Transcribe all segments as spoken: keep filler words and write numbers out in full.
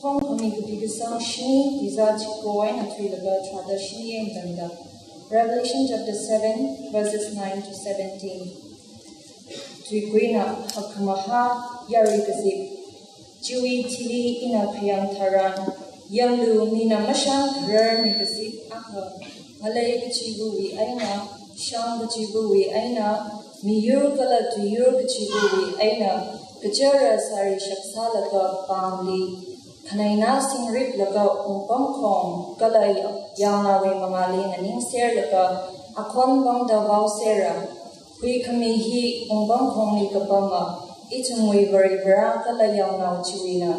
Khongkhami kapi kasang shini, tizā chiko eina thuilaga tharāda shini eina tangda. Revelation chapter seven, verses nine to seventeen. Tuikuina hakkhamahā yarui kazip. Chiwui thili ina khayang tharan, yanglu mina mashān kharar mi kazip akha, ngalei kachiva̱wui eina, shang kachiva̱wui eina, miyur kala tuiyur kachiva̱wui eina, kachara sāri shapsālaga pāngli, khanaina singriklaga wungpamkhong kala yaonaowui mangāli nganingserlaga akhon pangda vaosera. Huikhami hi wungpamkhongli kapama, ithumwui Varivara kala yaonao chiwuina.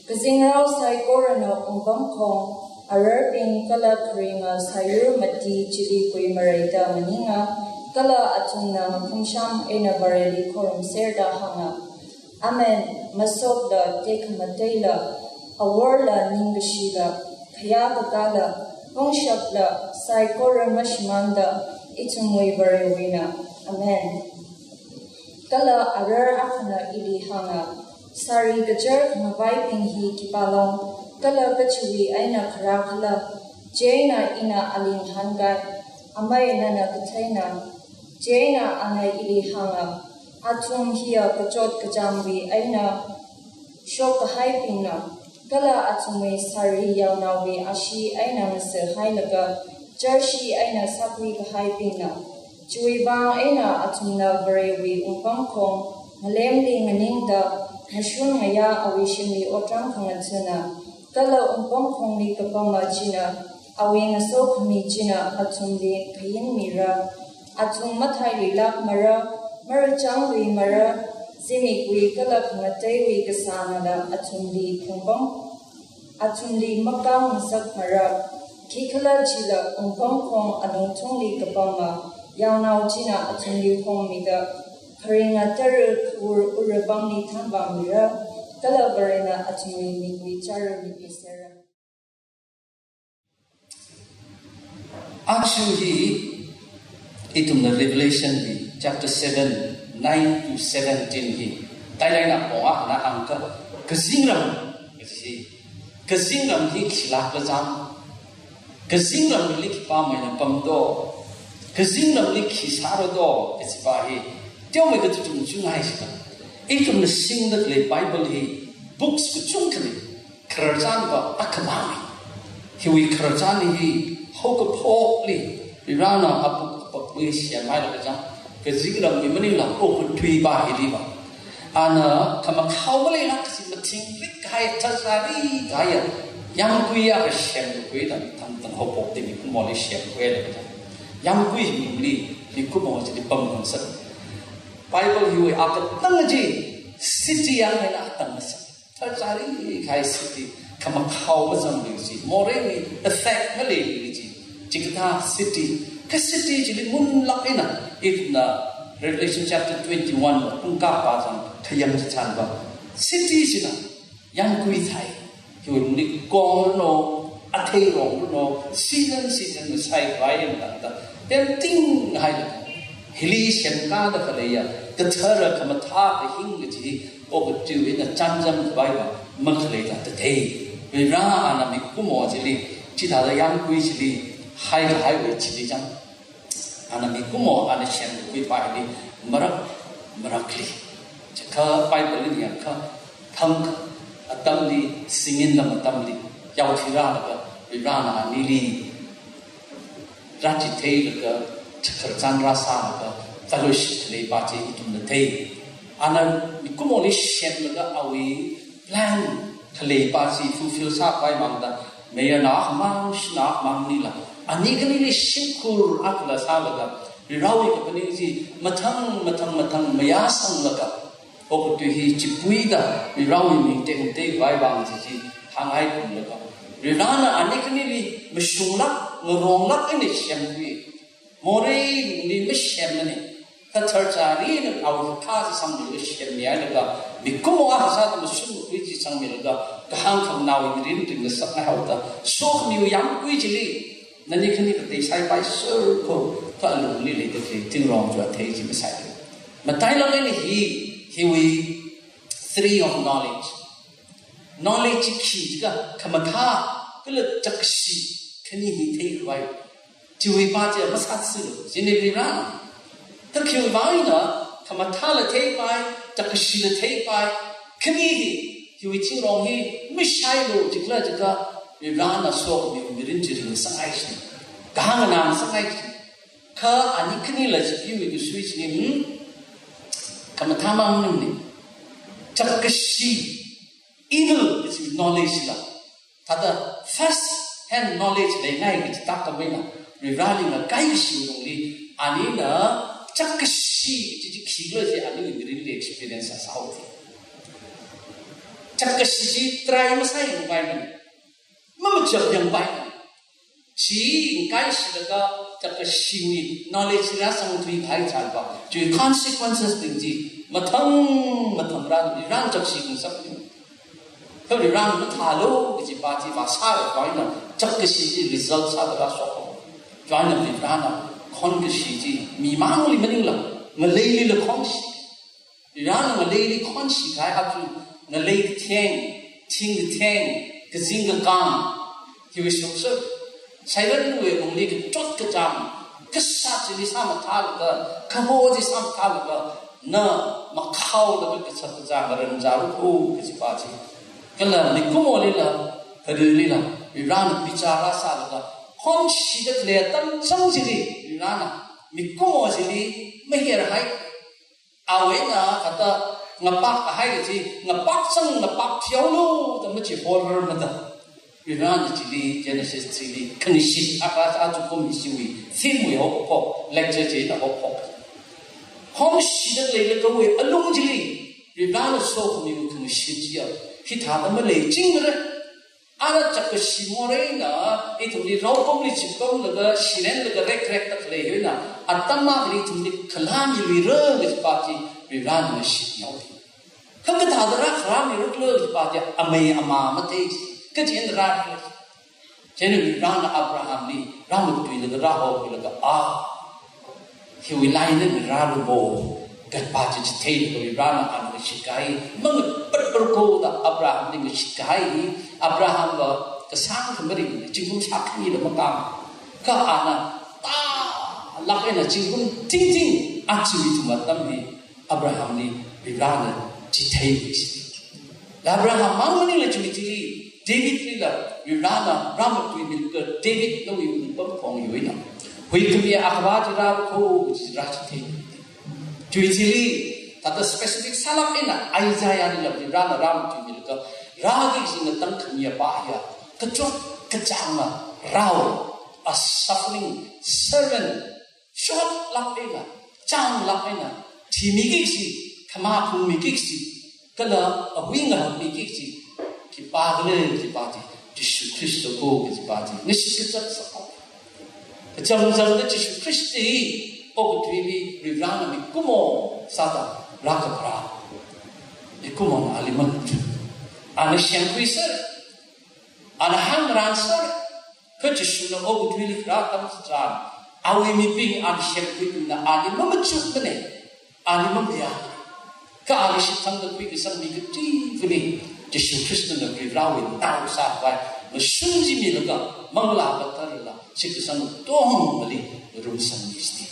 Kazingrao saikorana wungpamkhong, ararbing kala kharinga sāyur mati chili kuimareida maninga, kala athumna makhumsham eina Vareli khorumserda hānga. Amen, masotla, tekhamateila, aworla, ningkashila, khayā kakāla, pangshapla, saikora mashimānda, ithumwui Varewuina. Amen. Kala arar akhana ili hānga, sāri kachar khangavaibing hi khipālong, kala kachiwui eina kharā khala, chieina ina ali ngahānkai, amei nana katheina, chieina ana ili hānga, athum hiya kachot kachāngwui eina shokkahaibingna, kala athumwui sāri yaonaowui ashee eina ngasāhailaga, charshi eina sākhuikahaibingna. Chiwuivang eina athumna Varewui wungpamkhong ngalemli nganingda, ngashun ngayā awui shimli otram khangathana, kala wungpamkhongli kapama china, awui ngasokhami china athumli khayin mira. Athum mathailuilākmara, marachangluimara, zimikwui kala khangateiwui kasānala athumli phungpam, athumli makāng ngasakmara. Khikhalajila wungpamkhong alungthungli kapama yaonao china athumli hongmida, kharinga tara khavur urabangli thangvāmira, kala Varena athumwui mikwui chara mikui sera. Aja hi ithumna Revelation li chapter seven, nine to seventeen hi tailaina ponga na angka kazingram kaji. Kazingram hi khilākla jang, kazingramli khipā maina pamdo, kazingramli khi sāra do, kajipa hi teomei kachungchung hai sika. Ithumna singda khalei Bible hi books kachungkhali khararchan va akhamang. Hiwui khararchan hi haokaphokli Varena apuk apakli semhailaga jang, kazingramwui maningla okathuipa hili va, ana khamakhao maleilāk kaji mathingrik kahai, thazari kahai yangkui akha semkakhuida, tangtang haophokli mikumoli semkhuilaga jang, yangkui mingli mikumo chili pamngasak. Bible hiwui akatang chi city yang eina atang ngasaka. Thazari kahai city, khamakhao mazangli chi, moreili effect maleili chi, chikathā city, kha city chili ngunlāk eina, ithumna Revelation chapter twenty-one va pungkapa jang khayang chithanva, city china yangkui thai, hiwui lungli kong runo, athei rong runo, season season na sai vai yang tangda, tempting hai, hili semkada khaleiya, kathara khamathā kahing kaji, okathui eina chānjam khavai va makhaleida thei. Varena mikumo chili, chithāda yangkui chili, haikahaiwui chili jang, ana mikumo ana semkakhuipa hili marak marakli. Chikha Bible li yangkha, thang atamli, singin lam atamli, yaothirālaga, Varena anili rāchitheilaga, chakharchan rāsālaga, fellowship leipa chi ithumna thei. Ana mikumoli semlaga awui plan khaleipa chi fulfill sākhavai mangda, mayarnao akhamang, shanao akhamang maningla, ani khanili shimkhur akhala sālaga, Varewui kaphaning chi mathang mathang mathang mayāsanglaga, okathui hi chipuida Varewui ming tekmatei khavai vang chi chi hānghai kumlaga, Varena ani khanili mashunglāk, ngaronglāk eina semkhui. Moreili masemmana, kathar chari eina awui khā chi sangmilaga semmi hailaga, mikumo akha sāda mashun makhui chi sangmilaga, kahāng khanganāwui mirin ringngasakngai haoda, sokhamiwui yangkui chili, nani khani katei saipai sir ko, kha alungli leida khalei thingrong chi athei chi masai. Matailāk eina hi, hiwui tree of knowledge. Knowledge chi khi jiakha khamathā kala chakkashi khani hi theikhavai. Chiwui pa chi masāthuilu, chieina Varivarana. Kha khiwui vang eina khamathāla theipai, chakkashila theipai, khani hi, khiwui thingrong hi mishailu, chikhala jiakha Varivarana sokhami mirin chi ringsanghaira shini. Kahāng nganāsanghaira shini. Kha ani khanila chipeomi kasui chi, hmm? Khamathā mang maningmana. Chakkashi, evil kachi knowledge la, thāda first hand knowledge leingai kachi tākam eina, Varivarali ngakaikashi lungli, anina chakkashi chi, chi khikhala chi aniwui mirinli experience sāsāhaowa. Chakkashi chi try masāyangpaimana. Mamachap yangpaimana. Chi ngakaishilaga chakkashiwui knowledge rāsangthuikahai chānpa, chiwui consequences bing chi mathang mathang rāni rānchakshi khuisakni. Kha Varivarana mathālu kajipa chi vāsālaga eina chakkashi chi result sāda rāshok. Chieina Varivarana khonkashi chi mimangli maningla, ngaleilila khonshi. Varivarana ngaleili khonshi kahai aja, ngalei katheng, thing katheng, kazing kakāng, hiwui shokshok, sairanwui lungli kachot kachāng, kasā chili sāmathālaga, kaho chi sāmathālaga, na makhaolaga kachot kachāng ngaranzālu kajipa chi. Kala mikumolila, kharelila, Varivarana bichar sālaga, khonshida khalei atam chang chili, Varivarana mikumo chili maherhai, awui eina kathāda ngapak kahai chi, ngapak chang ngapak pheolu da machihorarmada, Varivarana chili Genesis three li khangashit akha aja kum ishiwui theme wui haophok, lecture china haophok. Khonshida leilakha awui alung chili Varivarana sokhamiwui khangashit chiya hithāda maleichingmara. Ana chakkashi moreina ithumli raokumli chipamlaga, shirenlaga, rekrekda khalei hi eina, atam akhali ithumli khalā miluira kajipa chi Varivarana ngashitmihaowa. Kha kathāda rākharā mirakhala kajipa chi amei amā mathei, kachi eina rāra. Chieina Varivarana Abrahamli rāmatuilaga rāhokhuilaga, a, hiwui laina ngarālu bo, kajipa chi chitheilaga Varivarana ana ngashitkahai, mangapat parkoda Abrahamli ngashitkahai hi, Abrahamva kasāngkha maringmana, zingkum shākhanila makāmana. Kha ana tālāk eina zingkum thingthing, aja ithum atamli Abrahamli Varivarana chitheiluishit. Abraham mang maningla chiwui thili, Davidlila Varivarana rāmatuimilaga, David nawui wungpamkhong hi eina huikhami akhava chi rāra kho kaji rāchithei. Chiwui thili, thāda specific sālāk eina Isaiahlila Varivarana rāmatuimilaga, rāki kaji ngatangkhami apa hiya, kachot kachānga rao, a suffering servant, chotlāk eina, chānglāk eina, thimiki kaji, khamā phungmiki kaji, kala awui ngahānmiki kaji, khipākhala kajipa chi, Jishu Khrista ko kajipa chi, ngashit kazat sākho. Kachangchangda Jishu Khrista hi okathuili Varivarana mikumo sāda rākapharā. Mikumona ali machuk. Ana semkhuiser, ana hāngngaranser, kha Jishuna okathuili kharā atam chitharan, awui mibing ana semkhuibingna ali mamachukmana, ali mamayā. Kha ali shitsangda khuikasang mi kateokha li, Jishu Khristana Varivarawui nao sākhavai mashun chi milaga, Manglā Katharala shitkasang katongali ngarumsangmi chiti.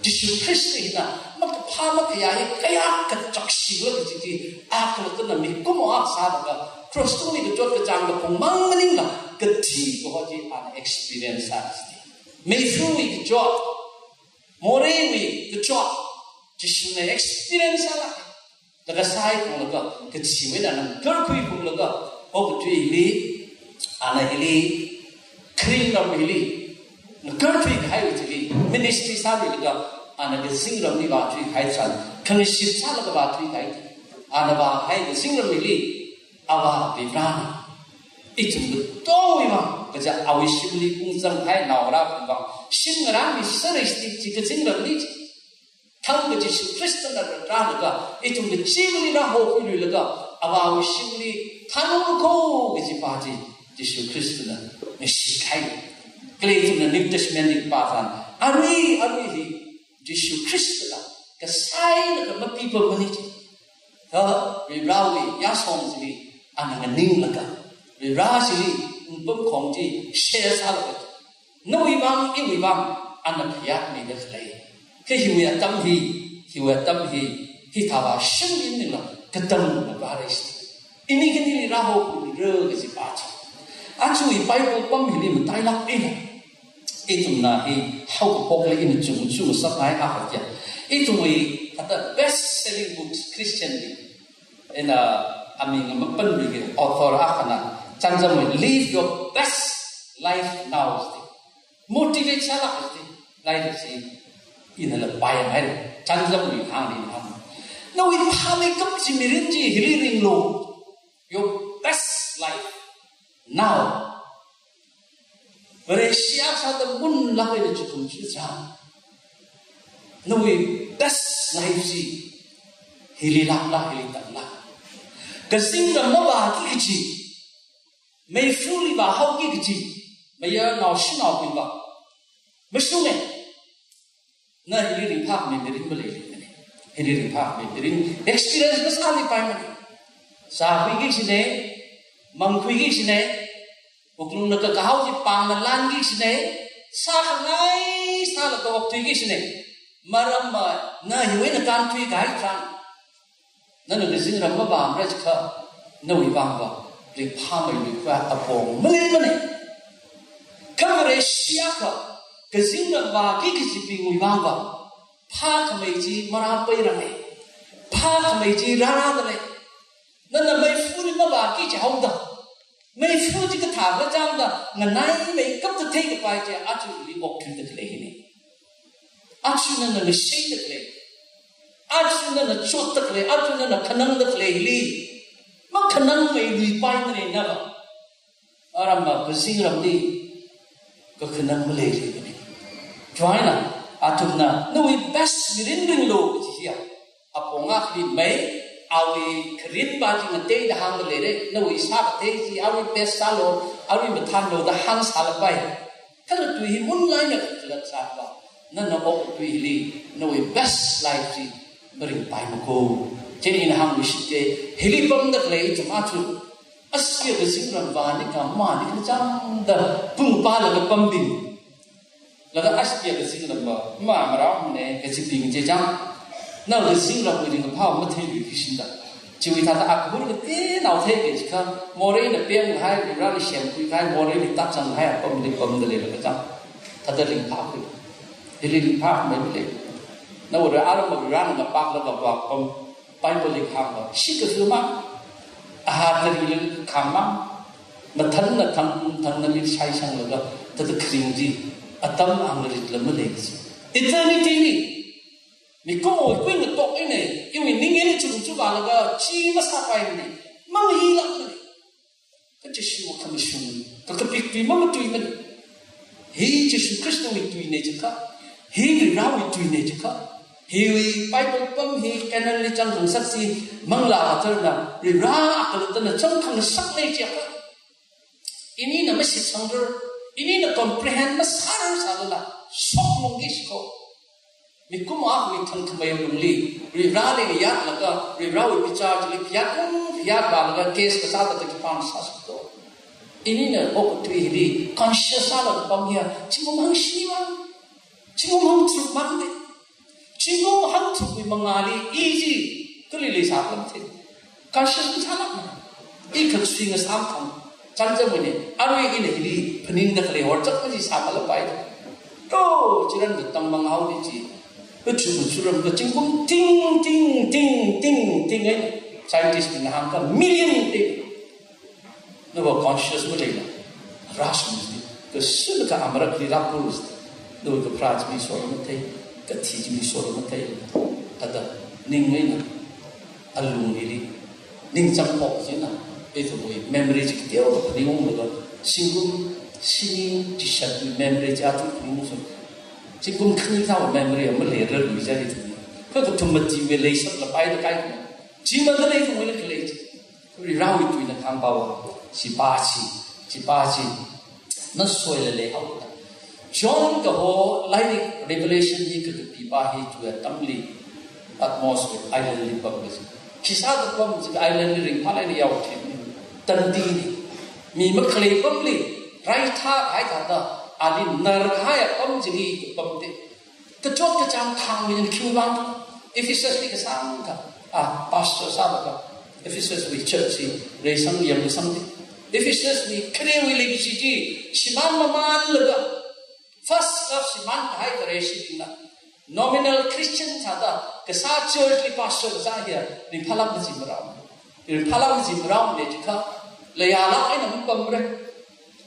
Jishu Khrista hina makaphā makhayā hi kayākha chakshila kaji chi, a khalattana mikumo akha sālaga, cross tungli kachot kachāng kaphung mang maningla, kathi kaho chi ana experience sā chiti. Meithuiwui kachot, moreiwui kachot, Jishuna experience sālāk. Laga saiphunglaga, kachiwui eina ngakarkhuiphunglaga, okathuili, ana hili, kharing ram hili, ngakarkhui kahaiwui thili, ministry sāluilaga, ana kazingramli vāthuikahai tharan, khangashit sālaga vāthuikahai. Ana vāhai kazingramli, Avā Varivarana ithum katongawui vang, kaja awui shimli ungzang kahai naongarābing vang, shim ngarānmiser chiti, chi kazingramli chi. Thangkha Jishu Khristana rālaga, ithum kachivali rāhokhuiluilaga, Avāwui shimli thanungkho kajipa chi, Jishu Khristana ngashitkahai. Kala ithumna New Testament li kapā tharan, arui, arui hi, Jishu Khristala, kasāi eina kha mapipamana chi. Kha, Varivarawui yāshong chili, ana nganinglaga, Varivarā chili wungpamkhong chi share sālaga, nawui vang, iwui vang, ana phayākmida khalei. Kha hiwui atam hi, hiwui atam hi, hithāva shim ning ningla, katang na vāra shi. Ini khanili rāhokhuira kaji pa chi. Aja i Bible pam hili matailāk eina. Ithumna hi haokaphokli ina chungchung sāngai akha kya. Ithumwui kata best selling books Christian li. Ina aming mapanluiki author akhana chānjamwui Live Your Best Life Now sti. Motivate sālāk sti. Life chi ina la pai ngai. Chānjamwui hāngli hāng. Nawui phāmeikap chi mirin chi hili ringlu. Your best life now. Vareshi akha sāda munlāk eina chukum chuchang. Nawui best life chi hili lākla, hili tamla. Kazingram mavāki kaji, meifali vāhaoki kaji, mayarnao shanaobingva mashunge. Na hili ringphāmei mirin malei. Hili ringphāmei mirin experience masāli paimana. Sākhuiki shine, mangkhuiki shine, wuklungna kakahao chi pāngna lanki shine, sākhangai sālaga okthuiki shine. Maramva na hiwui eina kānthui kahai tharan, nana kazingram mavāmara jiakha, nawui vangva ringphāmei lui khuiya apong maleimana. Kha Vareshi akha, kazingram vāki kajibingwui vangva phākhamei chi marāpairanga. Phākhamei chi rārādalei. Nana meifali mavāki jihaoda, meifa chi kathā kachangda nganaimeikapta theikapai chi aja hili okthuida khalei hina. Aja nana ngashaida khalei, aja nana chotda khalei, aja nana khanangda khaleili makhanangmei lui paimana nava. Aramva kazingramli kakhanang maleili mana. Chieina athumna nawui best mirin ringlu kaji hiya, apong akhali mei, awui kharinva chi ngateida hāngda leira. Nawui sākatei chi awui best sālu, awui mathānlu da hāngsālapai. Kha tui hi munlāk eina kakhalat sāva, nana okthui hili nawui best life chi maringpaimako. Chieina ina hāngluishit chi, hili pamda khalei ithum aja, aja kazingram vāni kha mani kachangda pung pālaga pambing. Laga aja kazingram va ma marāmana kajibing chi chang. Na kazingramwui ringkaphā matheiluiki shida. Chiwui thāda akhur kateonao theiki jiakha, moreina pemkahai, Varivarāli semkhuikahai, moreili tāzanghai apamli pamda leilaga chang. Thāda ringphākhui. Hili ringphāmei malei. Nawui aram Varivarāna ngapaklaga vāpam, Bible li kahāngva, shikathuma, ahātari li khāngma, mathānna thang, thangna mishai shanglaga, thāda kharing chi, atam ang ritla malei chi. Eternity li, mikumo kuingatok eina, iwui ning eina chuchu vālaga, chi masāpaimana, mangayilākmana. Kha Jishuwui khamashung, kakapik tui mamatuimana. Hi Jishu Khristawui tuina jiakha, hi Varivarāwui tuina jiakha, hiwui Bible pam hi canon li zangkhangasak chi, Manglā Katharana, Varivarā akalattana zangkhangasakna jiakha, inina mashitsangra, inina comprehend masāra sālala, shoklungki shiko. Mikumo akhawui thangkhamei lungli, Varivarāli ngayātlaga, Varivarāwui bichar chili phayātnung, phayātvālaga, case kasā thāda khipāna sāshapto. Inina okathui hili, conscious sālaga pam hiya, zingkum hangshini mang, zingkum hangtharuk mangna. Zingkum hangtharukwui mangāli, i chi, kali leisākhala mathei. Conscious masālākmana. I khaksui ngasāmkhang, chānjamwuina, arui ina hili phaningda khalei horchak maji sāmalapai. To, chirān katang manghaoli chi. Kachuk machuram ka zingkum ting, ting, ting, ting, ting, eh. Scientist bingna hāngkha million ting. Nava conscious maleila, rāshungsi, kashunakha amarakli rāpursi, nawui kapharā chi misola mathei, kathi chi misola mathei, thāda ning eina, alung hili, ningchāngphok china, ithumwui memory chi kateoda phaningunglaga, zingkum shini chishatwui memory chi athum phaningungsa. Zingkum khani thāwui memory maleirarluiza ithum. Kha kathum matiwui leisāklapai da kaikhana. Chi mangda ithumwuili khalei chi. Varivarāwui tuina kahāng pava, chi pa chi, chi pa chi, masoila leihaoda. John kaho lairik Revelation hi kakapi pa hi chiwui atamli Patmos wui island li pamda chi. Khisāda pam chi island li ringphālāk eina yaothui. tandi ni. Mi makhalei apamli raitha kahai thāda, ali narkahai apam chili kapam te. Kachot kachāng thangmi ningkhing vang. Ephesus li kasāng kha, ah, pastor sālaga Ephesus wui church chi reisang yangkasang te. Ephesus li kharewui leikashi chi shimān mamānlaga, first love shimān kahai Vareshibingna nominal Christian thāda kasā church li pastor kasā hiya ringphālāk kaji marao. Ringphālāk kaji marao ne chikha, layālāk eina mapamra.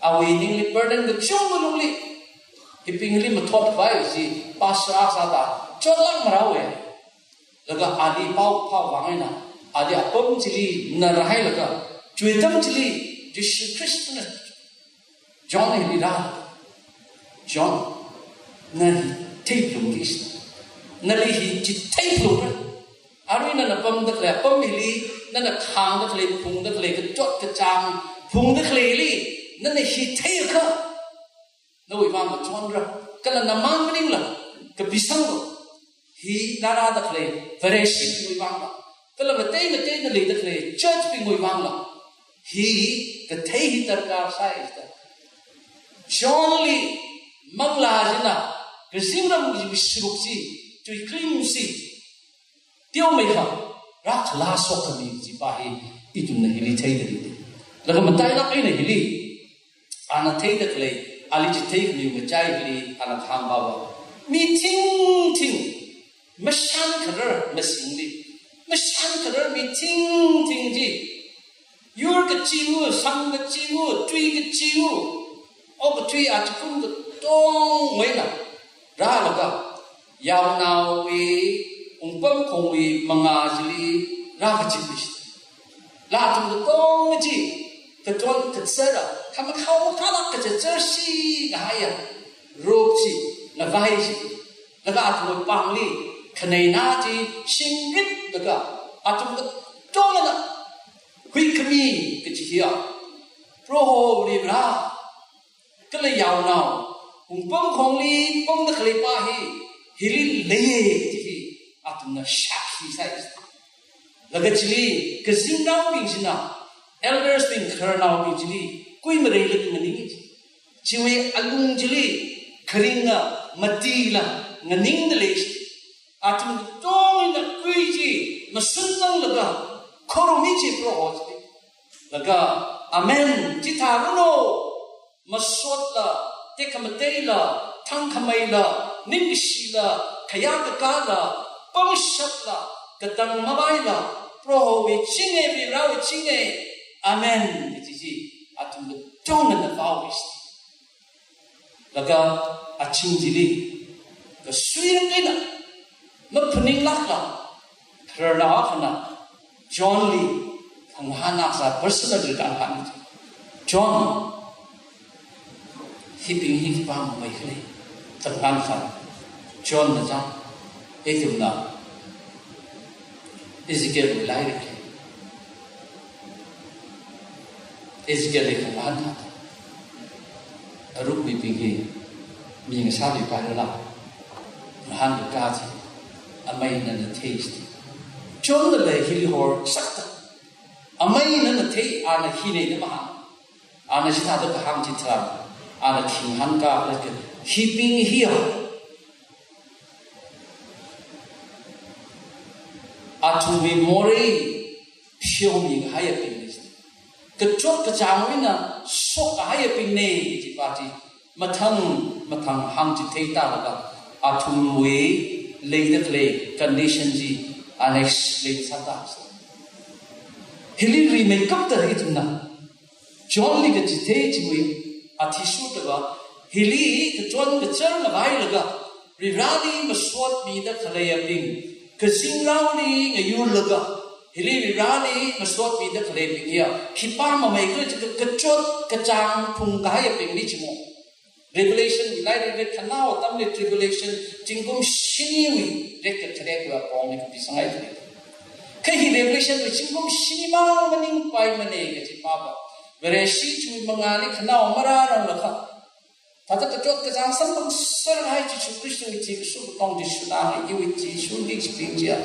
Awui ningli burden kachungkha lungli, hibingli mathot khavai chi pastor akha sāda chotlāk marao e. Laga ali pao phāvang eina, ali apam chili narhailaga, chuitam chili Jishu Khristana John hili rālaga, John, na hi theiphalungki. Nali hi chithei phalungra. Arui nana pamda khalei apam hili, nana khāngda khalei, phungda khalei, kachot kachāng phungda khaleili, nana hi theiakha, nawui vang kachonra, kala namang maningla kapisanglo. Hi ngarāda khalei Vareshibingwui vangla, kala ngatei ngateida leida khalei church bingwui vangla, hi kathei hi darkar sai da. John li manglā china kazingramwui sruk chi, tuiklim chi teomeikha rākhala shokkhami kajipa hi ithumna hili theida lei. Laga matailāk eina hili ana theida khalei, ali chitheikhami ngachai hili ana kahāng pava, mi thingthing, mashan kharar masingli, mashan kharar mi thingthing chi, yur kachimu, sang kachimu, tui kachimu, okathui achikun katongwui eina rālaga, yaonaowui, wungpamkhongwui mangā chili rākachimli. Laga athum katonga chi, kachon kachāra, khamakhao makhālāk kachāchār shi kahaiya rup chi, ngavai chi, laga athumwui pāngli khaneina chi shingrit laga, athum katongana huikhami kaji hiya, Proho Varivara, kala yaonao, wungpamkhongli pamda khaleipa hi hili leiya kaji hi athumna shākhi sai. Laga chili kazingraobing china, elders bing khararnaobing chili kuimareilaga nganing chi. Chiwui alung chili kharinga matila nganingda lei chi. Athum katongna kui chi masunsanglaga khorumi chi Proho chi. Laga, Amen, chithāranu. Masotla, tekhamateila, thangkhameila, ningkashila, khayā kakāla, pangshapla, katang mavaila, Prohowui chinga, Varivarawui chinga, Amen kaji chi athum katongana vaowa. Laga aching chili, kasuirang eina, maphaninglākla, khararnao akhana John li khangahān akha sā, personal li khangahān chi. John, hibing hi khipā mamei khala, khangahān sā. John na chang, ithumna Ezekiel wui lairik, Ezekiel li khangahān thāda, aruk mibing hi mi ngasāluipairala, ngahānkakā chi, amei nana thei chi. John nala hili horsakta, amei nana thei, ana hina da mahāng. Ana chithāda kahāng chitharan, ana khi ngahānkā khala, hibing hiya athumwui morei pheomi kahaiyabingna, kachot kachāngwui eina shok kahaiyabingna kajipa chi mathang mathang hāngchitheida laga, athumwui leida khalei condition chi ana explain sāda. Hili rimeikapta ithumna John li kachithei chiwui athishurda va, hili kachon kachār ngavailaga, Varivarali masotmida khaleiyabing, kazingraoli ngayurlaga, hili Varivarali masotmida khaleibing hiya khipā mamei khala jiakha, kachot kachāng phungkahaiyabingli chimo. Revelation wui lairik, khanao atamli tribulation, zingkum shiniwui rek katharek wui apongli kapisanghaida lei. Kha hi Revelation wui zingkum shini mang maningpaimana kajipa va, Vareshi chiwui mangāli khanao marāranglakha, thāda kachot kachāng samphangserhai Jishu Khristawui chi kashu katong chi shunang, iwui chi shunki chibing chiya,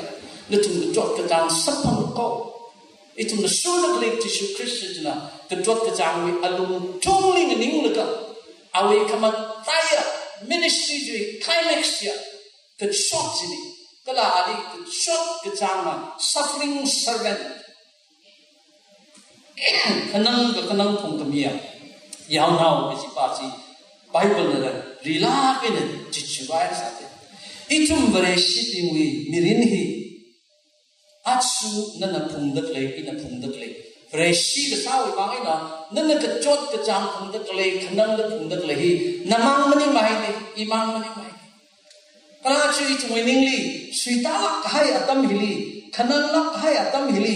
nathum kachot kachāng samphang ko. Ithumna shurda khalei Jishu Khrista china kachot kachāngwui alungthungli nganinglaga, awui khamataiya ministry chiwui climax ya, kachot chili, kala ali kachot kachānga suffering servant, khanang kakhanang phungkhamiya yaonao kajipa chi Bible nala rilāk eina chichivai sāte. Ithum Vareshibingwui mirin hi aja nana phungda khalei, ina phungda khalei, Vareshi kasāwui vang eina nana kachot kachāng phungda khalei, khanangda phungda khalei hi namang maningmahai, imang maningmahai. Kala aja ithumwui ningli suitālāk kahai atam hili, khananglāk kahai atam hili,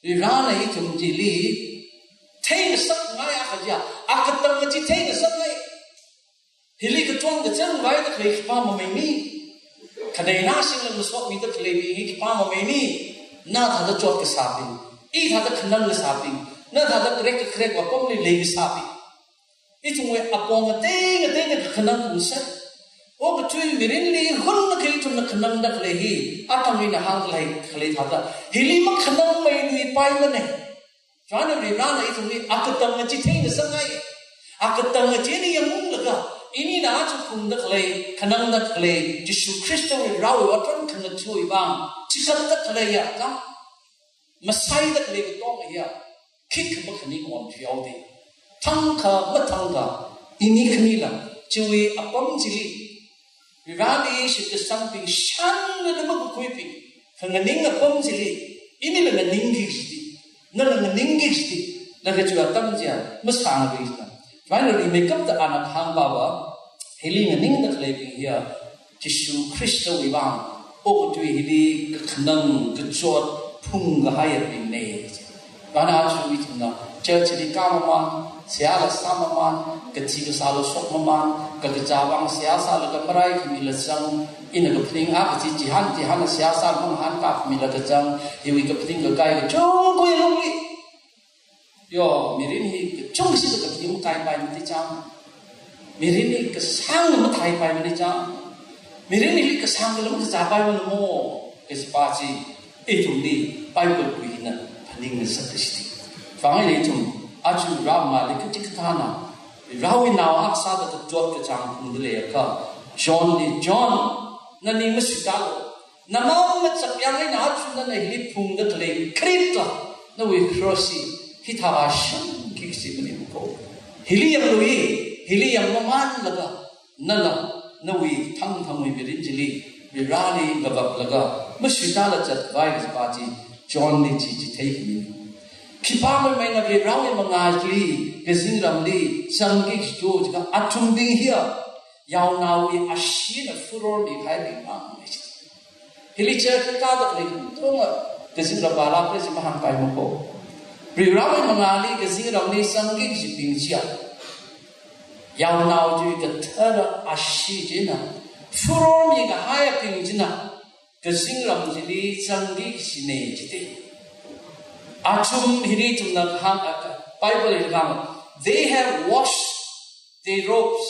Varena ithum chili theingasakngai akha chiya, akatang chi theingasakngai. Hili kachon kachāng vaida khalei khipā mameimi. Khanei nashingla masotmida khalei mi hi khipā mameimi. Na thāda chot kasābing, i thāda khanang kasābing, na thāda kharek kakharek apamli lei kasābing. Ithumwui apong ngatei ngateina kakhanang phungsa. Okathui mirinli hunna khalei ithumna khanangda khalei hi, atam ina hāngkhalei khalei thāda, hili makhanangmei luipaimana. China Varena ithumli akatang chi theingasakngai. Akatang chili yangunglaga, inina aja phungda khalei, khanangda khalei Jishu Khristawui Varewui otram khangatha̱wui vang chikatda khaleiya ka, masaida khalei katonga hiya khikha makhaning on thuihaoda, thangkha mathangkha, ini khanila chiwui apam chili Vareli shitkasangbing, shanna makakhuibing khanganing apam chili, inila nganingki kajiti, nala nganingki kajiti, laga chiwui atam chiya masānglui jina. China rimeikapta ana kahāngpava, hili nganingda khaleibing hiya Jishu Khristawui vang okathui hili kakhanang kachot phungkahaiyabingna. China aja ithumna church li kāmamān, seihāla sāmamān, kathi kasāla shokmamān, kakazā vang seihā sālaga maraikhami la zang, ina kaphaning a kachi chihān chihānla seihā sālaga mahānkākhami la kazang, hiwui kaphaning kakai kachungkhawui lungli, yo, mirin hi kachungkha shida kaphaning makaipaimana chang. Mirin hi kasāngla mathaipaimana chang. Mirin hili kasāngla makazāpaimana mo, kajipa chi ithumli Bible wui hina phaningngasak kajiti. Vang eina ithum aja Vare mangāli kachi kathāna, Varewui nao akha sāda kachot kachāng phungda leiakha, Johnli, John, nani masuitālu. Namang machap yang eina aja nana hili phungda khalei kritla, nawui cross hi hithāda shungki kaji maningmana ko. Hili yanglu hi, hili yangmamānlaga, nala nawui thangthangwui mirin chili Vareli ngavaplaga masuitāla zatvai kajipa chi Johnli chi chitheikhamina. Khipāmeimei na Varewui mangāli kazingramli zangki kaji to jiakha athumbing hiya yaonaowui asheena furormikahaibing mang chi. Hili church kāda khalei katonga kazingram vālākra chi mahāngpaimana ko. Varewui mangāli kazingramli zangki kajibing chiya, yaonao chiwui kathara ashee china, furormikahaiyabing china kazingram chili zangki kajina jite. Athum hili ithumna kahāng, Bible hili kahāng, "They have washed their robes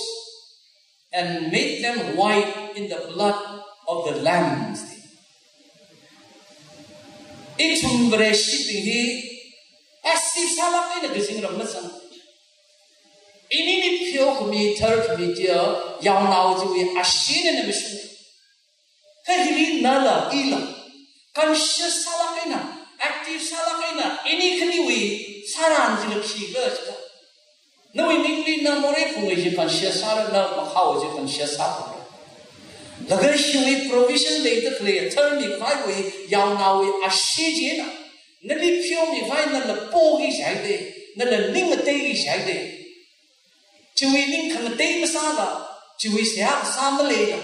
and made them white in the blood of the Lamb." Ithum Vareshibing hi active sālāk eina kazingram mazang. Inili pheokhami, tharkhami chiya yaonao chiwui asheena mashung. Kha hili nala ila conscious sālāk eina, active sālāk eina, ini khaniwui sāran chila khikhala jiakha, nawui ningli na morei phungwui chi conscious sāra, na makhao chi conscious sāra. Laga hiwui provision leida khalei tharmikhavaiwui yaonaowui ashee china nali pheomikhavai, nala poki jihaida, nala ning ngateiki jihaida. Chiwui ning khangatei masāla, chiwui seihā kasā maleila,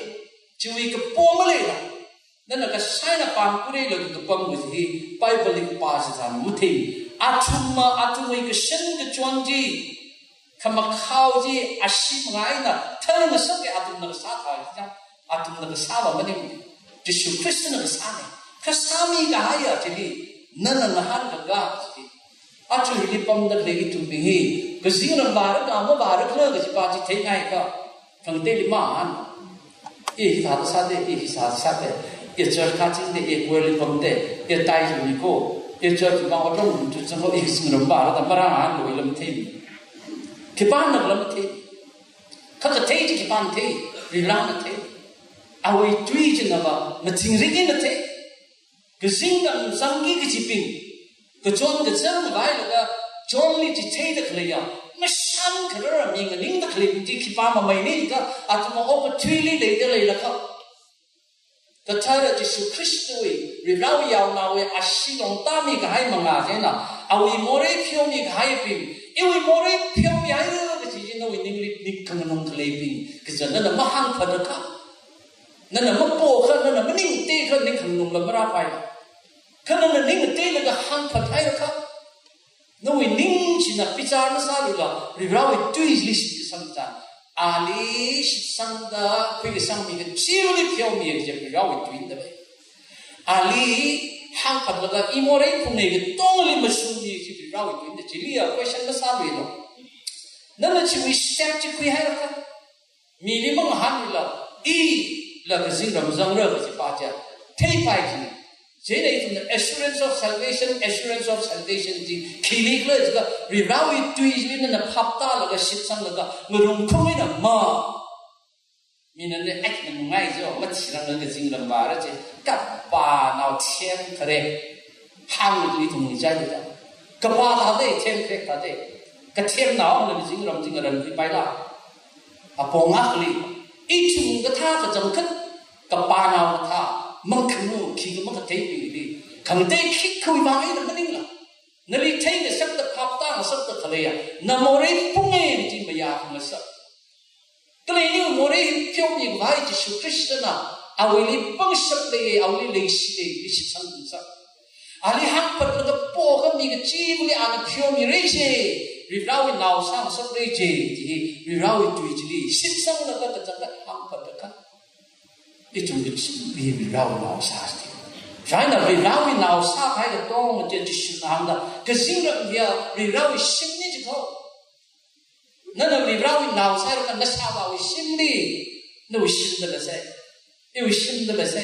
chiwui kapo maleila, nana kasā eina pāngkhuireila kapam kaji hi Bible li kapā chitharan mathei. Athumva athumwui kashan kachon chi, khamakhao chi ashee mangā eina tharngasaka, athumna kasā thā chi chang, athumna kasāva maningmana. Jishu Khristana kasāna. Kasāmikahaiya chili nana ngahānkaka chi. Aja hili pamda khalei ithumbing hi kazingram vāra ka mavārakhala kajipa chi theingaikha, khangateili mahān. I hithāda sāda, i hithāda sāda, i church kāchingda, i choirli pamda, i tithe miko, I church mang otram tu zanglo, i kazingram vāra da marāngaluila mathei. Khipānala mathei. Kha kathei chi khipāna thei, Varivarana thei. Awui tui china va, ngazin ringina thei. Kazingram zangki kachibing, kachon kazang vailaga, chonli chitheida khaleiya, mashan kharara mi nganingda khaleibing chi khipā mamei ni da, athum okathuili leida leilakha. Kathara Jishu Khristawui, Varivarawui yaonaowui ashee longtāmi kahai mangā china, awui morei pheomi kahaibing, iwui morei pheomihaira kaji chi nawui ningli ning khanganung khaleibing, kazang nana mahāngphatakha. Nana mapokha, nana maningtekha ning khanganungla marāpaila. Kha nana ning ngateilada hāngphathairakha. Nawui ning china bichar masāluila, Varivarawui tuili shitkasang chang. Ali shitsangda, khuikasang mi kachili pheomi kaji Varivarawui tuina vai. Ali hāngphatlaga i morei phungnei katongli mashungmi kaji Varivarawui tuina. Chiliya question masāluilo. Nana chiwui step chi khuihairakha. Mili mangahānluila, ila kazingram zangra kaji pa chi theipai chi. Chieina ithumna assurance of salvation, assurance of salvation chi khili khala jiakha, Varivarawui tuili nana phaptālaga shitsanglaga, ngarumkhung eina ma. Mina ne act na nungai jo, mathirang kazingram vāra chi, kapānao themkhare. Hāngli ithum ngi chai da. Kapā thāda, themkhare thāda. Kathemnao na kazingram chi ngaranluipaila. Apong akhali, ithum kathā kachangkhat, kapānao kathā, mangkhanu, khikha makatheibingli. Khangatei khikha vang eina maningla. Nali theingasakta phaptāngasakta khaleiya, na morei phungnei chi mayākhangasak. Kala iniwui morei pheomi khavai Jishu Khristana, awuili pangshap lei, awuili leishi lei, ili shitsang tungsak. Ali hāngphatlaga pokha mi kachivali ana pheomirai je, Varivarawui nao sāngasakrai je, chi hi Varivarawui tui chili shitsanglaga kachangkhat hāngphatakha. Ithum kachivali Varivarawui nao sāsi. Chieina Varivarawui nao sākahai katonga chi Jishuna hāngda, kazingram hiya Varivarawui shimni jikho. Nana Varivarawui nao sāhaira kha nashāvāwui shimli, nawui shimda lāsa, iwui shimda lāsa.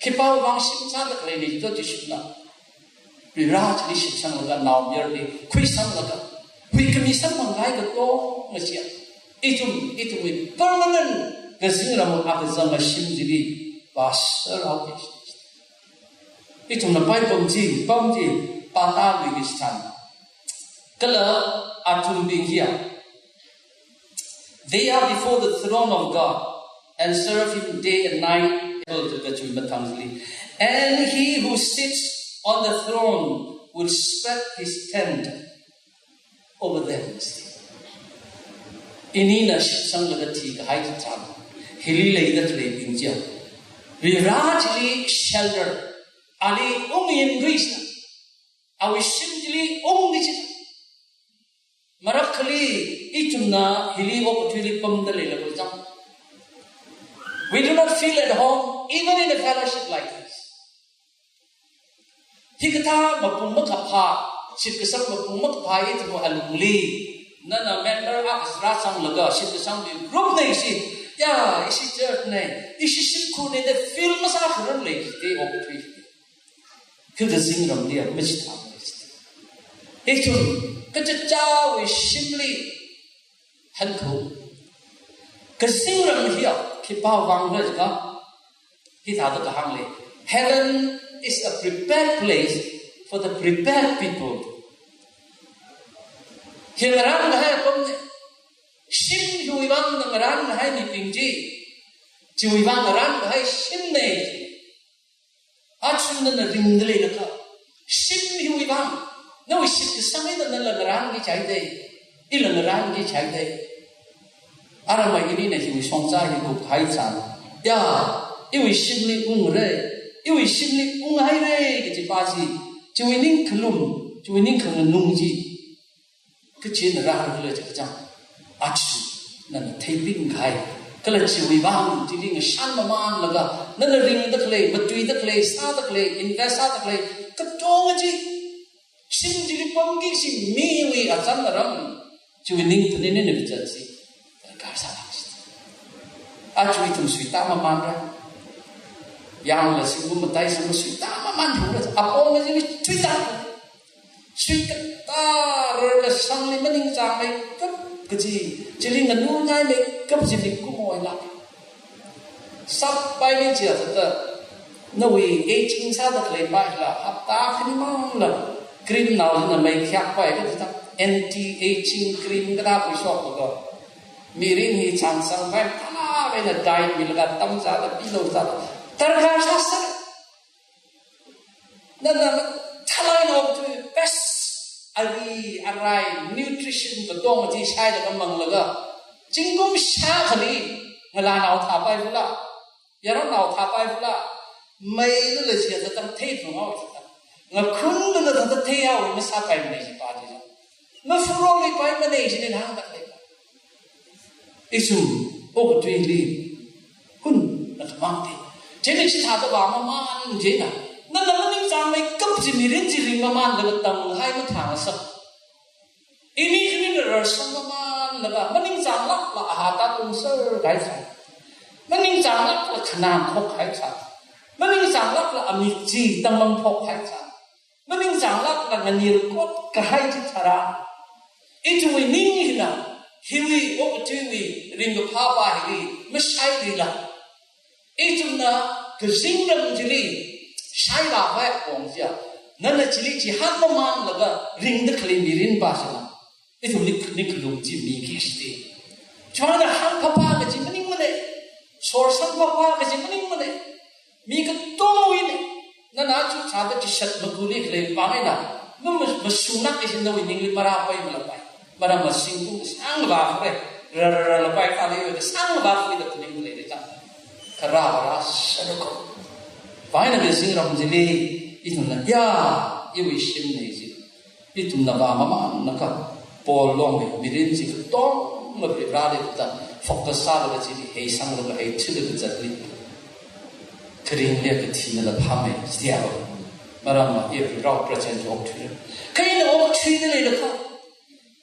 Khipāwui vang shim sāda khalei ni to Jishuna. Varivara chili shitsanglaga, naomayarali khuisanglaga, huikhami sangphangkahai katonga chiya. Ithum, ithumwui permanent kazingram akha zanga shim chili vāserhaoki. Ithumna pai pam chi, pam chi, pātāluiki chitharan. Kala athumbing hiya. They are before the throne of God and serve him day and night. And he who sits on the throne will spread his tent over them. Inina shitsanglaga thikahai chitharan, hili leida khaleibing chiya, Varivara chili shelter, ali ungyin ri china, awui shim chili ungni china. Marak akhali ithumna hili okathuili pamda leilakha chang, we do not feel at home even in a fellowship like this. Hikathā mapung makaphā, shitkasang mapung makaphā ithumwui alungli, nana member akha sāra sanglaga, shitkasangbing group nei shi, ya, ishi church nei, ishi shimkhur nei da feel masākharar lei, te okathui. Kha kazingramli machithāmana. Ithum kachichāwui shimli hankho. Kazingram hiya khipā vang khala jiakha, hithāda kahāng lei. Heaven is a prepared place for the prepared people. Hi ngarānkahai apamna. Shim hiwui vang ngarānkahai mibing chi, chiwui vang ngarānkahai shimna. Aja nana ringda leilakha, shim hiwui vang, nawui shitkasang eina nala ngarānki chai dei, ila ngarānki chai dei. Aramai inina hiwui shongza hi kuphai chang, ya, iwui shimli ungrai, iwui shimli unghairai kaji pa chi, chiwui ningkhalum, chiwui ningkhanganung chi, kachina rāra khala jiakha chang, aja nana theipingkahai, kala chiwui vang chili ngashan mamānlaga, nana ringda khalei, matuida khalei, sāda khalei, invest sāda khalei katonga chi, shim chili pamki kaji miwui azan aram, chiwui ningthunin eina kazat chi darkar sālāksa. Aja ithum suitā mamānra. Yangla singkum mataisang suitā mamānhaora. Apong kajili suitā. Suikatā rarkasangli maningchāngmeikap kaji, chili nganunaimeikap kaji mikumo eina. Sāpaili chiakha, nawui aging sāda khalei paila, hapta khani mangla, cream nao hina mei khayakpai kajida, anti-aging cream kathā khuishokpa ko. Mirin hi chāngsangpai, tala kaina diet milaga tamzāda, pilo zāda, darkar sāsāra. Nana mathālāk eina okathui best ari arai nutrition katonga chi shailaga manglaga, zingkum shākhali ngalānao thāpai vula, yaronao thāpai vula, meilala chiakha thāda theiphunghaowa chiakha, ngakhunlala thāda theihaowa masāpaimana jipa chi. Mafuroli paimana jina hāngda lei. Ithum okathuili hun na khamang te. Chieina chithāda vāmamān chieina, nana maningchāngmeikap chi mirin chi ringmamānlaga tanghai mathāngasak. Ini khani na rarsangmamānlaga, maningchānglākla ahata tungser kahai sā. Maningchānglākla khanang khokhai sā. Maningchānglākla amik chi tangmang khokhai sā. Maningchānglākla nganirkot kahai chi tharan, ithumwui ning hina, hiwui okathuiwui ringkaphā pa hili mashailila, ithumna kazingram chili shaivākhavai apong chiya, nana chili chihānmamānlaga ringda khalei mirin pa sāna. Ithumli ning khalung chi miki kashite. Chivangna hāngphāphā kaji maningmana. Sorsangphāphā kaji maningmana. Mi katongwuina. Nana chu chāda chishat makuli khalei vang eina, ma, ma, mashungna kaji nawui ningli marāpai malapai. Maram masingkum sāngvākharai. Rararalapai khalei sāngvākhui da phaning leida chang. Kharā kharā sāda ko. Vang eina kazingram chili, ithumna ya, iwui shimna ji. Ithumna vāmamānakha, Paul longwui mirin chi katongla Varivarali da focus sālaga chili heisanglaga heithila kazatli, kharingli kathinala phāmei, chithāva. Maramva, i Varivarāwui presence okthuira. Kha ina okthuida leilakha,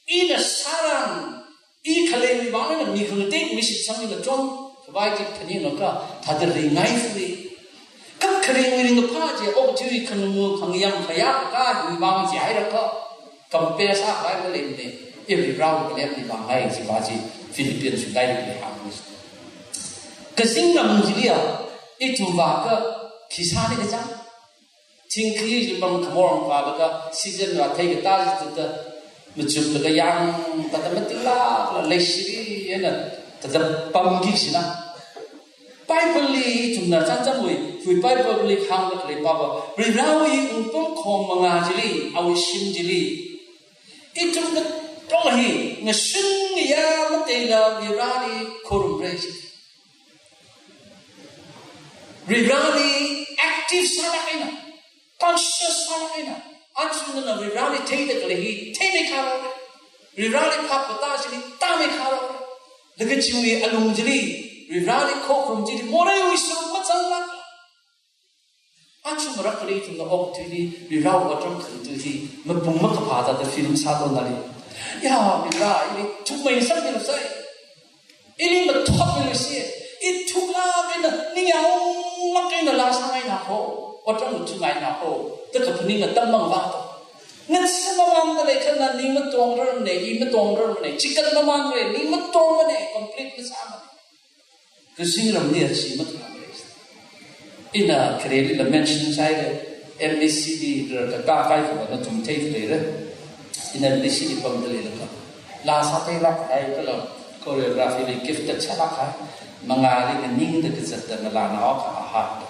ina sāran, i khaleiwui vang eina mi khangatei mishitsangli nachon khavai chi phaningakha, thāda ringngaifui. Kha kharingwui ringkaphā chi, okathui khangamu khangayam khayākakā hiwui vang chi hairakha, compare sākhavai maleimana, i Varivarāwui kalemli vāngai jipa chi, Philippians wui lairik li hāngmi. Kazingram chiliya, ithum vākha, khi sāni kachang. Thingkhi lupam khamor vālaga, season rāthei katā jithuda, machuplaga yang, thāda matinglākla, leishiri eina, thāda pamki kajina. Bible li ithumna chānjamwui, hui Bible li hāngda khalei papa, Varivarāwui wungpamkhong mangā chili, awui shim chili, ithum katonga hi, ngashun ngayā mateila Varivarāli khorumra ji. Varivarāli active sālāk eina, conscious sālāk eina, aja nana Varivarāli theida khalei hi, theimeikharora. Varivarāli phap katā chili tāmeikharora. Laga chiwui alung chili, Varivarāli khokharum chili, moreiwui sum mazanglāk. Aja marakhali ithumna okathuili, Varivarāwui otram khangatha hi, mapung makaphā thāda film sātongda lei. Ya, Varivarā, ili thukmei samphanglusai. Ili mathotmiluisai. I thuklāk eina, ningyānglāk eina laa sāngaina ho. Otram ngathāngaina ho. Da kaphaning atam mang vāto. Ngathamamānda leikha na ning matongrarmana, i matongrarmana. Chikatmamānra, ning matongmana, complete masāmana. Kazingramli achi mathāmara. Ina khareli la mention sāhaira, M A C D rarkakā kaikhava nathum theikhala leira. Ina M A C D pamda leilakha, laa sātheilāk kahai kala choreography li gifted sālāk kahai. Mangāli nganingda kazatda ngalānao akha ahānda.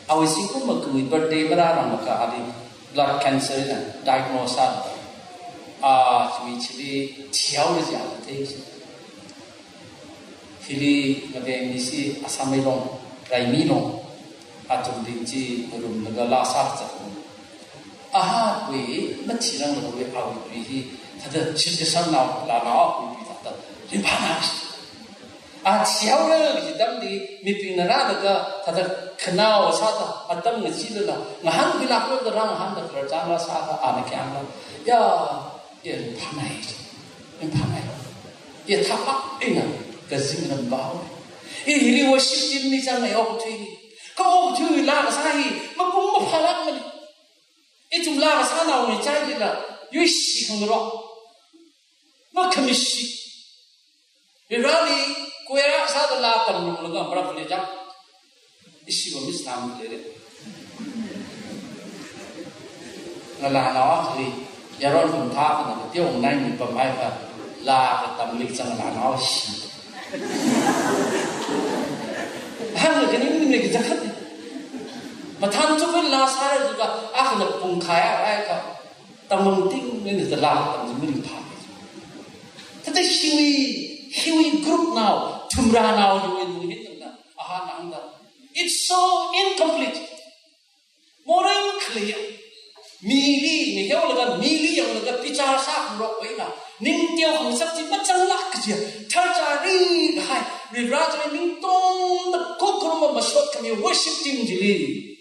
Awui zingkum makuwui birthday marāranglakha ali blood cancer eina diagnose sāda. A, chiwui chili thihaora jiakha thei. Hili ngaveng mi chi Assam Meilong, Raimi Long, athumli chi ngarumlaga laa sāzat. Ahakhui, mathiranglaga awui awui hi, thāda shitkasang nao, lānao akhui thāda, ringphānā. A thihaora kaji atamli, mibingna rālaga, thāda khanao sāda, atam ngachilala, ngahānkhuilākla rāngahānda khararchan rāsāda, ana kayāngla. Ya, ya, ringphānāi. Ringphānāi. Ya, thāklāk eina kazingram vāhaowa. I hili worship team li zangngai okathuili. Kha okathui laa kasā hi, mapung maphālākmana. Ithum laa kasānao ni chai lila, yuishi khangarok. Makhamishi. Rali, kuera sāda laa tamrumlaga, marakli jang. Ishi wa mislam lele. Ngalānao akhali, yaron kum thā kana, tiong nai mi pamai ka, laa katamli chang ngalānao shi. Hānglaga ning ning ki jakhat. Mathān chukun laa sāra juga, akhana pungkhai a, ai ka. Tamang ting nini da laa, tamang ting pha. Thāda hiwui, hiwui group nao, thumrānao hiwui nung hin na, aha nang da. It's so incomplete. Morei khalei ya. Mili, mi hiao laga, mili yanglaga, bichar sāngarok wui na. Ning teo hangsak chi machanglak kaji. Tharchari hai, Varivarā chi ningtongda kokoro ma mashot khami worship team chili.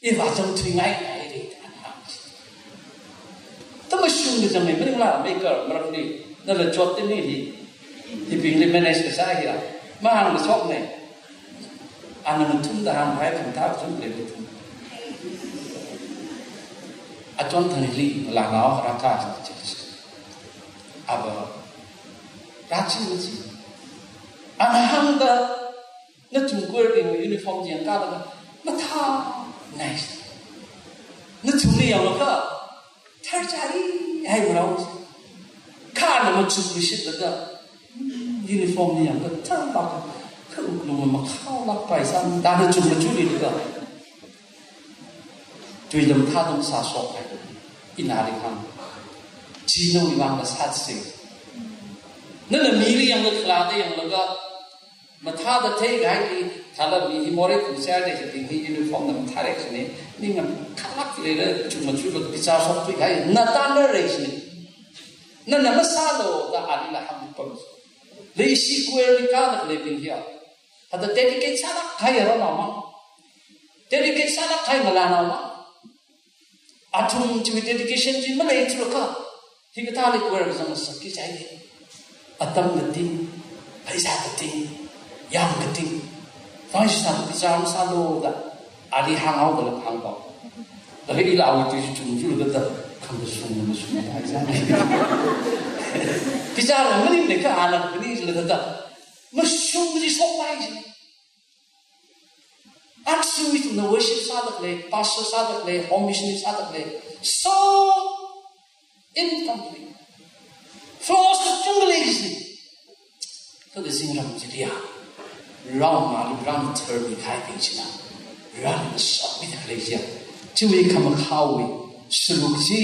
Iva chang thui ngai ngai ri. Tamashung da chang ngai, maningla, maker, marakli, nala chot te ni hi. Hibingli manage kasā hi a. Mahāng kashok ne. Ana mathum da hānghai phung thā chum le mathum. Achon thang li, la ngao hara ka sa church. Aba, rachi machi. Ana hāngda, nathum choir bing uniform jang kala, mathā, nice. Nathumli yanglaga, tharchari, hai marao. Kha na machuk rishit laga, uniform li yanglaga, thar baka, kha uklung makhaolak pai san, da nachum machuli laga. Tuilam thālam sāshok hai. Ina ri hāng. Chi nawui vangla sātsei. Nana mili yanglaga khalada yanglaga. Mathāda theikahai ki, thāla mi hi morei kum sāda hi, hi uniform na mathāra kashine. Ning ngam khalak lele, chuma chuma bichar shok thui kahai. Na tanra kashine. Nana masālo da alila hāngpam. Leishi choir li kada leibing hi a. Hada dedicate sālak kahai yaron nao mang. Dedicate sālak kahai ngalānao mang. Athum chiwui dedication chi malei chulakha. Hikathāli choir kazang sāki chai. Atam kating, pheisā kating, yāng kating. Pheisā kating chang sālo da. Ali hānghaoda la hāngpam. Laga ila awui tui chi chungchungda da. Khangkashung mashung hai chang. Bichar maningla kha ana maningla da. Mashung chi shokpai chi. Aksui ithumna worship sāda khalei, pastor sāda khalei, home missionary sāda khalei. So incomplete. Flaws kachungkha leisi. Kha kazingram chili ya. Rao mali rao tharmi kahai bing china. Rao na shokmi da khalei ya. Chiwui khamakhaowui. Sulu chi.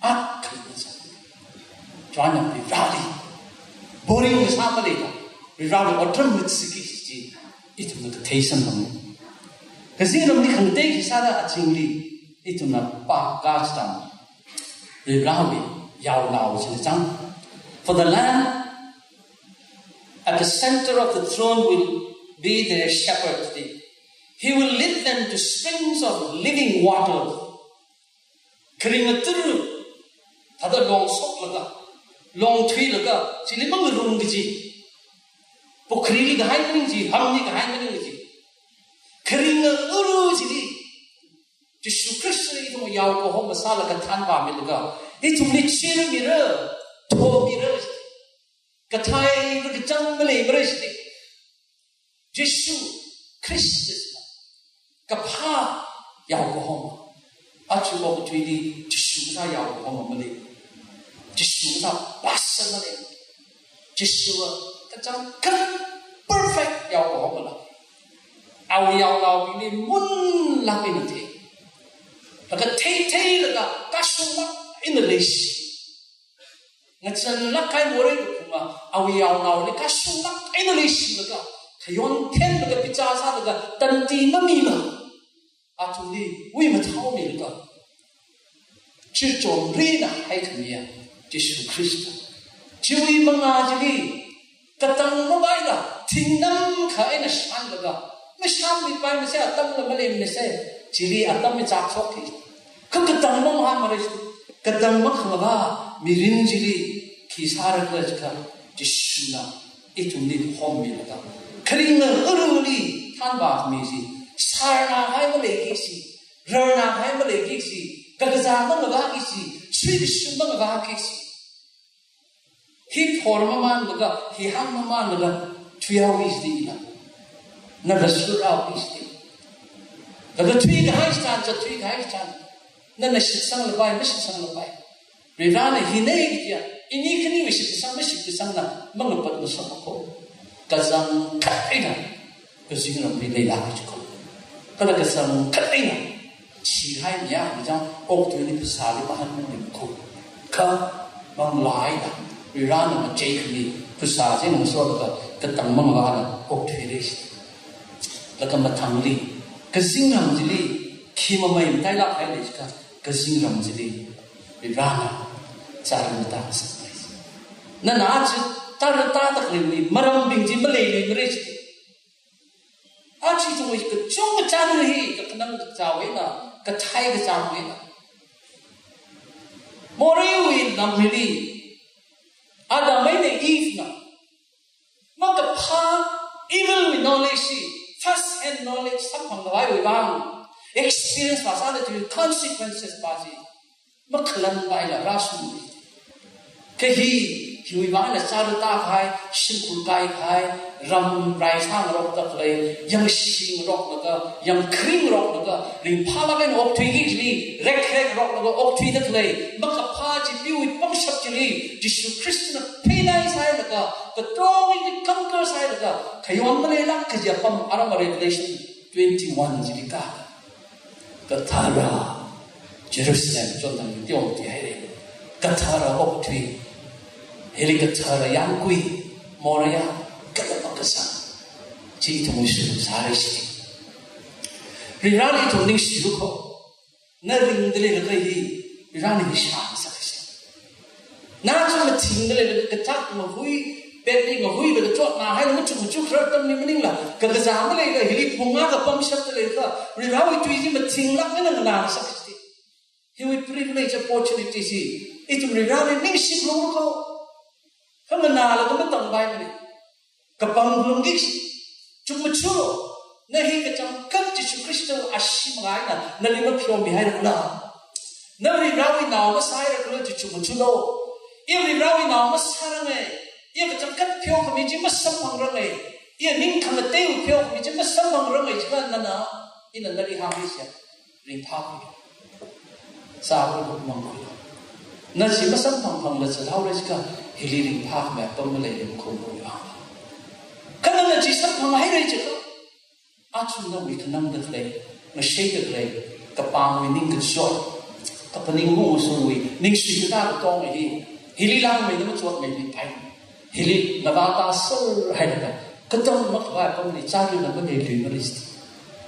Akha na sa. China Varivarāli. Boring na sa maleila. Varivarāli otram mitsiki chi. Ithumna kathei samphang. Kazingramli khangatei khi sāda achingli. Ithumna pa ka chang. Varivarāli. Yaonao chili chang. For the Lamb at the center of the throne will be their shepherd. He will lead them to springs of living water. Kharinga turu, thāda long shoklaga, long thuilaga, chili mangarum kaji. Pukhrili kahai maning chi, hamli kahai maning chi. Kharinga uru chili. Jishu Khristali ithum yao kahom masālaga thanvāmilaga. Ithumli chirmira, thomira. Kathai kakachang maleimara chili. Jishu Khrista kaphā yao kahom. Aja okathuili Jishu kasā yao kahom malei. Jishu kasā pastor malei. Jishu kachangkhat perfect yao kahom mala. Awui yaonaobingli munlāk eina thei. Laga theitheilaga kashunglāk eina leishi. Ngachānlāk kahai morei kaphunga, awui yaonaoli kashunglāk eina leishilaga, khayon thenlaga, bichar sālaga, tandi mamila. Athumli, ui mathaomilaga. Chirchom rina haikhamiya, Jishu Khrista. Chiwui mangā chili, katang mavaila, thingnam kha eina shānlaga, mashānmipai masei, atamla maleimana sei, chili atam mi chak shokki. Kha katang mangā marai, katang makhangava, mirin chili, khi sāra khala jiakha, Jishuna, ithumli hommilaga. Kharinga uruli, thanvāmi chi, sārna hai maleiki chi, Rarnāhai maleiki kaji, kakazā mangavāki kaji, suikashung mangavāki kaji. Hi thor mamānlaga, hi hāng mamānlaga, thuihaoki kaji la. Nala surhaoki kaji. Laga thuikahai chitharan, zathuikahai chitharan, nana shitsanglapai, mashitsanglapai. Varivarana hi nei kaja, ini khaniwui shitsang, mashitsangna, mangapatngasakmako. Kachangkhat eina kazingramli leilāki kaji ko. Kala kachangkhat eina thihai mi akha chang okathuili phasāli mahānmamiko. Kha manglā eina Varivarana macheikhami phasā chi ngasolaga katang manglāna okthuili. Laga mathangli kazingram chili khi mamei matailāk haili jiakha kazingram chili Varivarana chāra matāngasakmei. Nana aja chāra tāda khalei marambing chi maleiluimara kaji. Aja ithumwui kachungkha chāra hi kakhanang kachāwui eina, kathei kachāwui eina. Moreiwui lam hili Adam eina Eve na makaphā evil wui knowledge chi, first hand knowledge samphangkhavaiwui vang, experience vāsāda chiwui consequences pa chi makhalanpaila rāshungmi. Kha hi, hiwui vangna chāra tākahai, shimkhur kaikahai, ram raisā ngarokda khalei, yangshi ngaroklaga, yangkhring ngaroklaga, ringphālāk eina okthuiki kajili, rekrek ngaroklaga okthuida khalei makaphā chipeewui pangshap chili Jishu Khristana pheinai sāhailaga, katongli conquer sāhailaga, khayon maleilāk kaji apam aram Revelation twenty-one chili ka. Kathara Jerusalem chotnang teotihaira. Kathara okathui. Hili kathara yangkui, Moriah, kala makasā. Chi ithumwui shuruk sāra kaji. Varivarali ithum ningshilu ko. Na ringda leilaga hi, Varivarana hi shāngasaka kaji. Na chi mathingda leilaga kachak mahui, petli mahuilaga chotnāhaila machuk machuk kharar atamli maningla, kakazā maleila, hili phungā kapamshapda leilaga, Varivarawui tui chi mathinglāk eina nganāngasaka kaji. Hiwui privilege, opportunity chi ithum Varivarali ningshilunglu ko. Kha nganālaga matangpaimana. Kapangphalungki kaji. Chukmajālu. Na hi kachangkhat Jishu Khristawui ashee makhaina nali mapheomihairala. Na Varivarawui nao masāhairala, chukmajālu. Iya Varivarawui nao masāranga. Iya kachangkhat pheokhami chi masamphangranga. Iya ning khangateiwui pheokhami chi masamphangranga jiakha nana, ina nali hāngmi chiakha, ringphākhui. Sākhui, mangkhui. Na chi masamphangphangla zathaora jiakha, hili ringphākhamei apam maleilui ko, maleilui. Kha nana chi samphanghaira jiakha, aja nawui khanangda khalei, ngasheida khalei, kapangwui ningkachot, kaphaning mungshungwui ningshi katā katonga hi, hili langmeida machotmeithuipai. Hili ngavātāserhailaga, katang makhavai apamli chāra na maleiluimara kaji.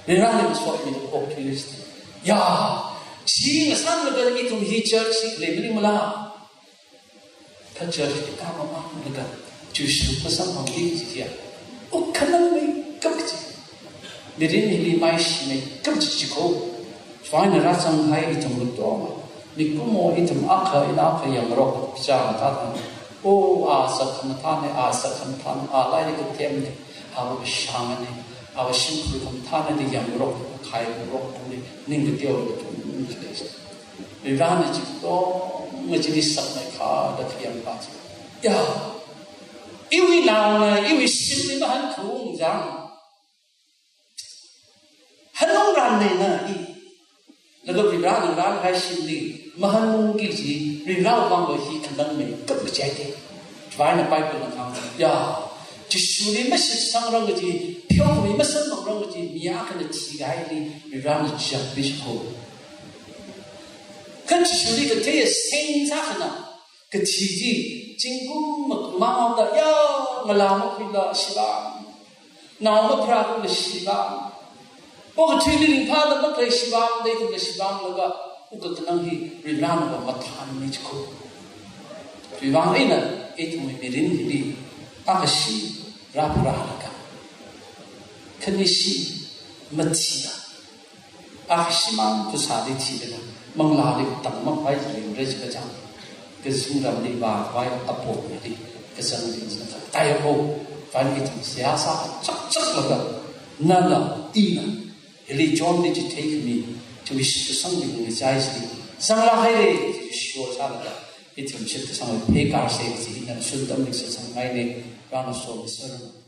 Varivarali masotmida okthuira kaji. Ya, chi ngasānlaga ithum hi church hi khalei maningmala. Kha church hi kha mamānlaga, Jishu masamphangki kaji ya. O khanangmeikap kaji. Mirin hili maishimeikap kaji ko. China rāzanghai ithum katonga. Mikumo ithum akha eina akha yangrok chāng thāthān. O, a sākhamathāna, a sākhamathāna, a lairik kathemna, awui kashāngna, awui shimkhur khamathāna da yangrok, khaingarok, ning kateo kathum khalei. Varivarana chi katonga chili sakmeikharda khayangpa chi. Ya. Iwui naona, iwui shimli mahānkhaung jang. Hanungranna i. Laga Varivarana ngarānhai shimli mahānungki kaji, Varivarawui vangva hi khanangmeikap kaji aite. Chivangna Bible na hāng, ya, Jishuli mashitsangrang kaji, pheokhami masamphangrang kaji mi akhana thikahaili Varivarana chapmi ko. Kha Jishuli kathei saint akhana, kathi chi, zingkum mak-, mangda, ya, ngalā makhuila shivang. Nao mapharākhuila shivang. Okathuili ringphāda makhalei shivang, da ithumna shivanglaga, uka kanang hi Varivarana mathānmi ko. Chivang eina, ithumwui mirin hili, akhashi rāpharālaga, khanishi mathila. Akhashimang phasāli thilaga, manglāli tangmang pai ringra jiakha chang. Kazingramli vākhavai apong hili, kazang ringra jiakha. Taiho, vān ithum seihā sā chakchaklaga, nala, ina, hili Johnli chitheimi, Miss kasang di ngi chai si. Sang la hai le, sure sa la. Ithum shit kasang le, pay car se, si, ina sun tam ni sa sang hai ne, rana so, so.